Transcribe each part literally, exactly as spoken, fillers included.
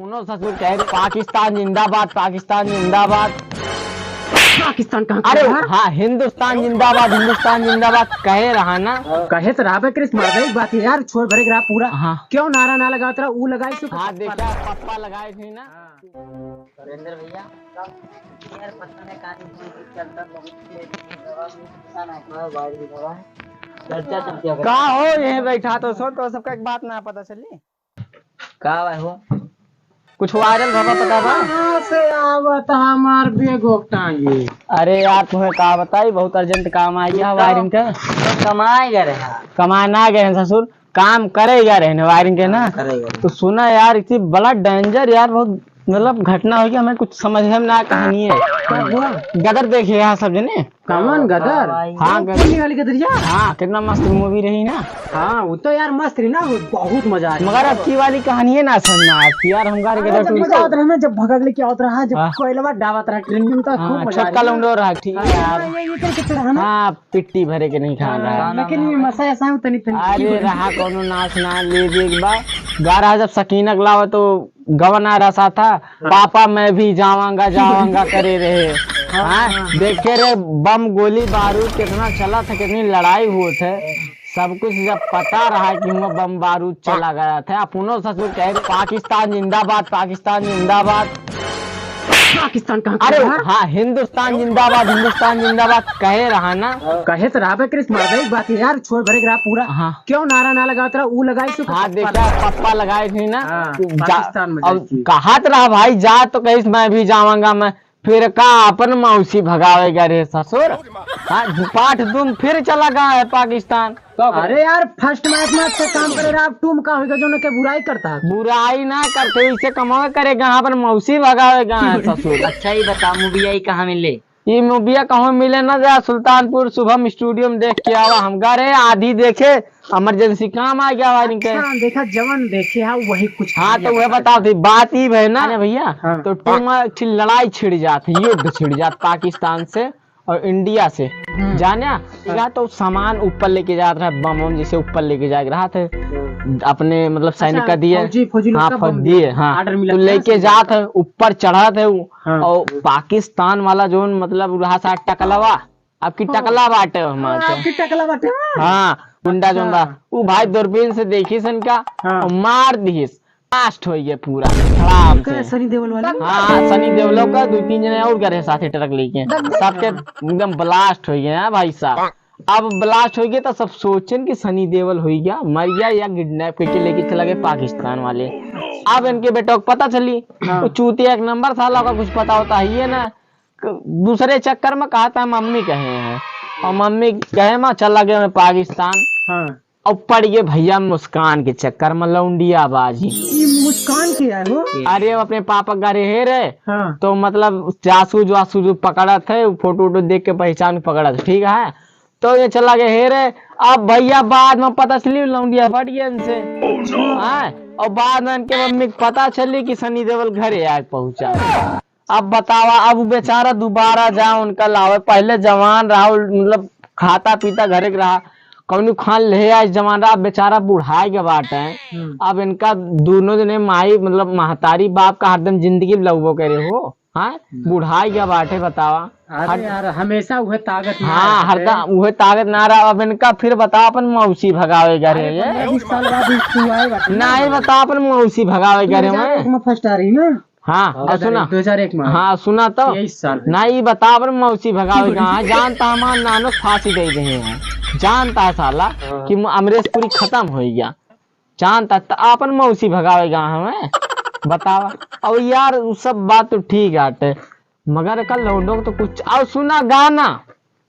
सुनो ससुर, कहे पाकिस्तान जिंदाबाद, पाकिस्तान जिंदाबाद। पाकिस्तान कहाँ अरे कहाँ? हाँ, हिंदुस्तान जिंदाबाद, हिंदुस्तान जिंदाबाद कहे रहा ना। कहे तो रहा बे कृष्ण, मर्द एक बात है यार, छोड़ भरे के रहा पूरा। हाँ। क्यों नारा ना लगावत रहा, ऊ लगाई से हाँ, देखा, पप्पा लगाए थे ना। हाँ। सुरेंद्र भैया, यार पता नहीं कहाँ चलता, बहुत तेज हवा में पता नहीं कहाँ वायरिंग हवा है। चर्चा चलती है। का हो, यहीं बैठा तो सो, तो सबका एक बात ना पता चली। का बा हो? कुछ वायरल भवा पता बा? कहाँ से आवत हमार बेगो टांगी? अरे यार, तुम्हें का बताई, बहुत अर्जेंट काम आ गया वायरिंग का। तो कमाए गए रहे। कमाए ना गए हैं ससुर, काम करे गए रहे हैं वायरिंग के ना। करे गए। तो सुना यार, इतनी बड़ा डेंजर यार, बहुत मतलब घटना हो गया, हमें कुछ समझ में ना कहानी है। का हुआ? गदर देखे यहाँ सब जने। कमन गदर? हाँ, गदर। पुन्नी वाली गदरिया? हाँ, कितना मस्त मूवी रही ना। हाँ, वो तो यार मस्त रही ना, वो बहुत मजा आया। मगर अब की वाली कहानी है ना समझ में आती यार, हम गाड़ी हाँ, गदर जब टू मजा आवत रहा ना, जब भगक लेके आवत रहा, जब हाँ। कोयलवा डावत रहा ट्रेन में, तो खूब हाँ, मजा आ छोटका रहा। लौंडो रहा, ठीक है हाँ, यार। ये, ये करके तो रहा ना। हाँ, पिट्टी भरे के नहीं खाना हाँ, है। लेकिन ये मसा ऐसा है, तनी, तनी अरे रहा, कोनो नाच ना ले देख बा। गा रहा जब सकीना के लावा तो गवन आ रहा था, हाँ। पापा मैं भी जावांगा, जावांगा करे रहे। हाँ, हाँ, हाँ। देखे रे बम गोली बारूद कितना चला था, कितनी लड़ाई हुआ थे। सब कुछ जब पता रहा कि हुआ बम बारूद चला गया था, अपनो ससुर कहे पाकिस्तान जिंदाबाद, पाकिस्तान जिंदाबाद। पाकिस्तान कहाँ अरे कहाँ? हाँ, हिंदुस्तान जिंदाबाद, हिंदुस्तान जिंदाबाद कहे रहा ना। कहे तो रहा बे कृष्ण, मर्द एक बात है यार, छोड़ भरे के रहा पूरा। हाँ। क्यों नारा ना लगावत रहा, ऊ लगाई से हाँ, पप्पा देखा, लगा। पप्पा लगाए थे ना। हाँ, जा-, पाकिस्तान में अब जाइए। कहत रहा भाई, जा तो कहिस मैं भी जावांगा मैं, फिर का अपन मौसी भगावेगा रे ससुर। हाँ, पाठ तुम फिर चला गया है पाकिस्तान। अरे यार, फर्स्ट मैच में अच्छा काम करे रहा, अब तुम का होइगा जो उनके बुराई करता है? बुराई ना करते, इसे कमावे करेगा, अपन मौसी भगावेगा है ससुर। अच्छा, ये बता, मूवी आई कहाँ मिले? ये मूविया कहूँ मिले ना जा, सुल्तानपुर शुभम स्टूडियो में देख के आवा। हम गा रहे आधी देखे, इमरजेंसी काम आ गया वायरिंग के। अच्छा, देखा, जवन देखे हा, वही कुछ हाँ, तो वह बता दी, बात ई भय ना, ना भैया, हाँ। तो टू में एक ठे लड़ाई छिड़ जात है, युद्ध छिड़ जात पाकिस्तान से और इंडिया से। हम्म। जाने, हाँ। या तो सामान ऊपर लेके जात रहा, बम वम जैसे ऊपर लेके जाके रहा थे, हम्म। अपने, मतलब, सैनिक अच्छा, का दिए। फौजी, फौजी लोग हाँ, का फौज बम दिए, दिए। हाँ। Order मिला तो था लेके सैनिक जात का। है, ऊपर चढ़त है वो, हाँ। और पाकिस्तान वाला जोन, मतलब, रहा सा टकलवा, आपकी हाँ। टकला बाटे हमार हाँ, के। आपकी टकला बाटे, हाँ। हाँ, गुंडा जोन बा। अच्छा। उ भाई दूरबीन से देखिस इनका हाँ। और मार दिहिस। Blast हो गया पूरा, धड़ाम का से। सनी देओल वाली? हाँ, सनी देओल का दो तीन जने और गए साथे ट्रक लेके। सबके एकदम blast हो गया, हाँ भाई साहब। अब blast हो गया तो सब सोचन कि सनी देओल हो गया, मर गया या kidnap करके लेके चला गए पाकिस्तान वाले। अब इनके बेटा को पता चली, हाँ। वो चूतिया एक नंबर साला का कुछ पता होता है ये ना। क-, दूसरे चक्कर में कहा था मम्मी कहे हैं, और मम्मी कहे मैं चला गया मैं पाकिस्तान। हाँ। और पड़ गए भैया मुस्कान के चक्कर में, लौंडिया बाजी। ये मुस्कान के है वो? अरे, वो अपने पापा घरे है रे। हाँ। तो मतलब जासूस वासूस पकड़त है, वो फोटो वोटो देख के पहचान पकड़त, ठीक है। तो ये चला गए हे रे। अब भैया बाद में पता चली लौंडिया पड़ गया इनसे। Oh, no! हाँ, और बाद में इनके मम्मी को पता चली कि सनी देओल घरे आके पहुंचा। अब बतावा, अब उ बेचारा दोबारा जा उनका लावे, पहले जवान रहा, मतलब खाता पीता घरे के रहा, कौनो खान ले आए जवान रहा, अब बेचारा बुढ़ाए के बाटे। हम्म। अब इनका दोनों जने माई, मतलब महतारी बाप का हरदम जिंदगी लउबो करे हो, हाँ? हम्म। बुढ़ाए के बाटे, बतावा। अरे हर- यार, हमेशा उहे ताकत ना हाँ, रहते। हरदम उहे ताकत ना रहा। अब इनका फिर बतावा अपन मौसी भगावे घरे अरे, ये। पन्द्रह बीस साल बाद ही तू आए बाटे। नहीं, बतावा अपन मौसी भगावे घरे दो हज़ार एक में। में first आ रही ना? हाँ, हाँ, और सुना। दो हज़ार एक में। हाँ, सुना तो। तेईस साल। ना, ई बतावा, मौसी भगावे कहाँ है? जानता हमार नानो फांसी दे दे हैं। जानता है साला हाँ। कि म-, अमरीश पुरी खत्म हो गया। जानता त अपन मौसी भगावे कहाँ हमें? बतावा। अब यार, उ सब बात तो ठीक आटे, मगर कल लौंडो तो कुछ, और सुना गाना,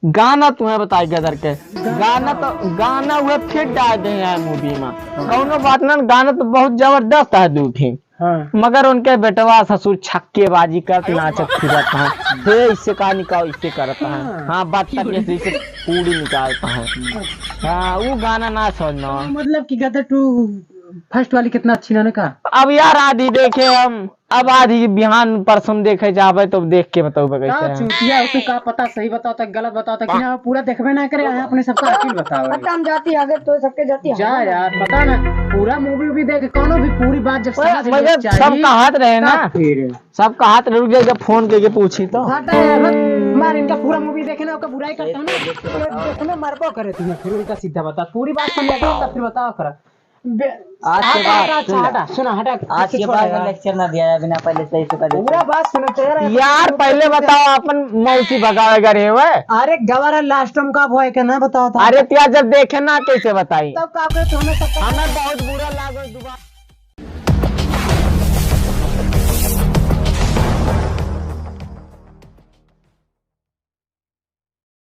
गाना तुम्हें बताई गदर के। गाना तो, गाना हुए फिर डाल दे हैं movie में। कौनो बात ना, गाना तो बहुत जबरदस्त है, दू ठे। हाँ। मगर उनके बेटवा ससुर छक्केबाजी करत नाचत फिरत हैं। हे, इससे का निकाल, इससे करत हैं। हाँ। हाँ, बात करके से इससे पूड़ी निकालता है। हाँ, वो गाना ना सुनना। मतलब कि गदर टू first वाली कितना अच्छी ना, ना का? अब यार, आधी देखे हम, अब आज ही बिहान परसों देखे जाबे तो देख के बताओ का कैसे है। चूतिया हो तू, का पता सही बताओ तक गलत बताओ तक, यहाँ पूरा देखबे ना करे, यहाँ अपने सबका अकिल बताओ। हट, हम जाती है, आगे तो सबके जाती है। जा यार, पता ना, पूरा movie भी देख, कौनो भी पूरी बात जब ओए, समझ में मगर चाहिए, सब कहत रहे ना। तब फिर। सब कहत रहे, रुक जा, जब फोन करके पूछी तो। हट यार, हट, मार इनका पूरा movie देखे ना, ओकर बुराई करता हूँ ना। देखना मरबो करे तुम्हें, फिर उनका सीधा बता, पूरी बात समझ आता, फिर बताओ कर। बे-, आज के हटा, बाद, हटा, सुन ले। हटा, सुना, हटा, आज कुछ के छोड़ा बाद यार। Lecture ना दिया है, बिना पहले सही से कर पूरा बात सुनो तो यार। यार, पहले बताओ, अपन मौसी भगावे करे हुए। अरे, गवारा last में का भय के ना बताओ था। अरे, तिया जब देखे ना, कैसे बताई? तब का करे, तो हमें सब हमें बहुत बुरा लागो, दोबारा